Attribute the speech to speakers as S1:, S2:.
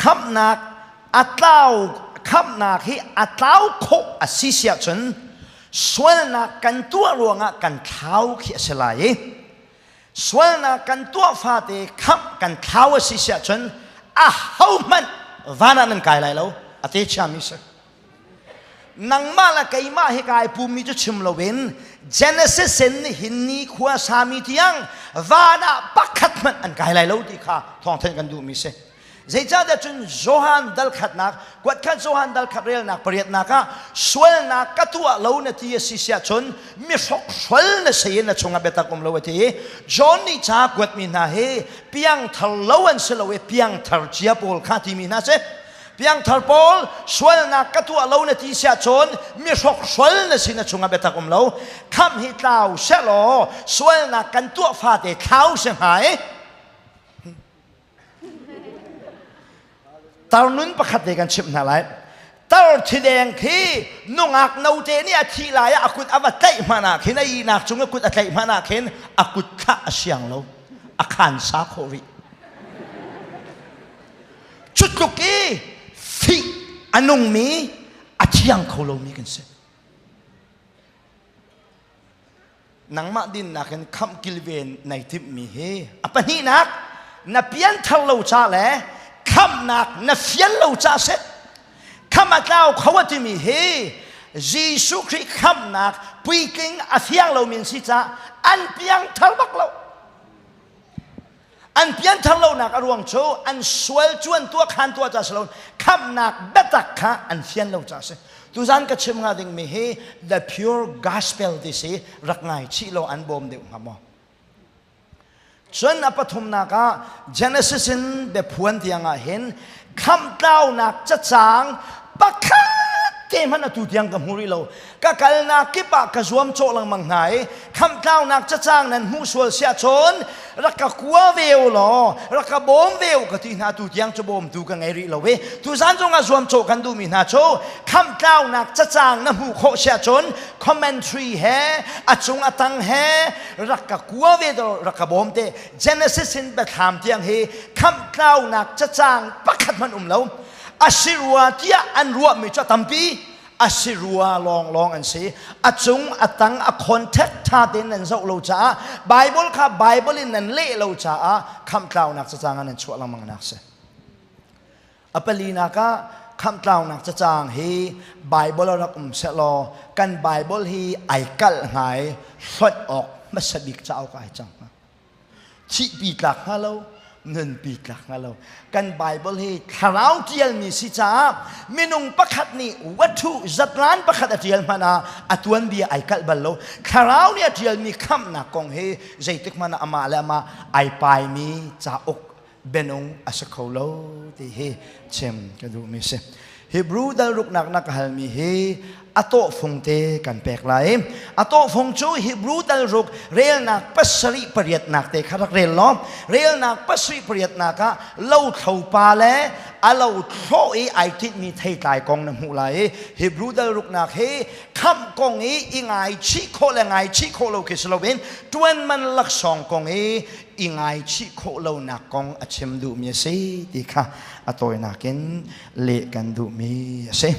S1: Khamhnak a tlau khamhnak hi a tlau khawh a si si ahcun sualnak kan tuah ruangah kan thlau khi a si lai i sualnak kan tuah fate khamh kan thlau a si si ahcun a hohmanh van ah nan kai lai lo a te chiami si. Nangmah le keimah hi kai pummi cu chim loin Genesis in nihin ni khua sami tiang van ah pakhat hmanh an kai lai lo ti kha thawngthanh kan duhmi si. Zeicahtiah cun Johan dal khatnak, kuatkhat Johan dal khat relnak pariatnak ah sualnak ka tuah lo na ti a si siah cun mi hrokhrol na si in na chungah biatak um lo a ti i John nih ca kuatmi hna hi piangthar lo an si lo i piangthar cia pawl kha timi hna si. Piangthar pawl sualnak ka tuah lo na ti siah cun mi hrokhrol na si na chungah biatak um lo. Khamh hi tlau sehlaw sualnak kan tuah fate thlau si hnga i tarnun pakhat te kan chimh hna lai. Tar thideng khi nungak note nih a thih lai ah a kut a va tlaih hmanh ah khin a ihnak cung a kut a tlaih hmanh ah khin a kut kha a siang lo a khan sa khawh rih. Cu tluk i fih a nungmi a thiang kho lomi kan si. Nangmah dinnak in khamh kilven nai timhmi hi a pahnihnak na pianthar lo ca le khamhnak na fian lo ca si. Khamh a tlau kho a timi hi Jesuh Khrih khamhnak puitling a fiang lomi an si caah an piangthar bak lo. An pianthar lonak a ruang cu an sual cu an tuah khan tuah ca si lo khamhnak biatak kha an fian lo ca si. Tuzan ka chim hnga dingmi hi the pure gospel ti si rak ngai chih lo an bawm deuh hnga maw? Cun a pathumnak ah Genesis in biaphuan tiang ah hin khamhtlaunak cacang pakhat te hmanh atu tiang ka hmu rih lo. Ka kalnak kip ah ka zuamcawh lengmang hna i khamhtlaunak cacang nan hmuh sual siah cun rak ka kua ve u law rak ka bawm ve u ka ti hna tu tiang cu bawmtu ka ngei rih lo i tuzan zongah zuamcawh kan duhmi hna cu khamhtlaunak cacang na hmuh khawh siah cun commentary he a cung a tang he rak ka kua ve do rak ka bawm te. Genesis in Biathlam tiang hi khamhtlaunak cacang pakhat hmanh um lo a si rua tiah an ruahmi cu a tampi a si rua lawnglawng an si. A cung a tang a contact ṭha tein nan zoh lo caah Bible kha Bible in nan leh lo caah khamhtlaunak cacang ah nan chuah lengmang nak si. A palinak ah khamhtlaunak cacang hi Bible a rak um sehlaw kan Bible hi ai kalh hnga i hlonh awk hmasa bik cauk ai cang hnga. Thihpi tlak hnga lo, nunpi tlak hnga lo. Kan Bible hi thlarau ṭialmi si caah minung pakhat nih wathu zatlan pakhat a ṭial hmanh ah a tuanbia ai kalh bal lo. Thlarau nih a ṭialmi khamhnak kong hi zeitik hmanh ah amah le amah ai paimi cauk bianung a si kho lo ti hi chim ka duhmi si. Hebrew dal ruknak na ka halmi hi a tawhfung te kan pek lai. A tawhfung cu Hebrew dal ruk relnak pasarih pariatnak te kha rak rel law relnak pasarih pariatnak ah lothlo pa le a lo thlawh i ai tinhmi theitlai kong na hmuh lai i Hebrew dal ruknak hi khamh kong i i ngaichih khawh le ngaichih khawh lo khi si loin ṭuan man laksawng kong i i ngaichih khawh lonak kong a chim duhmi a si ti kha a tawinak in leh kan duhmi a si.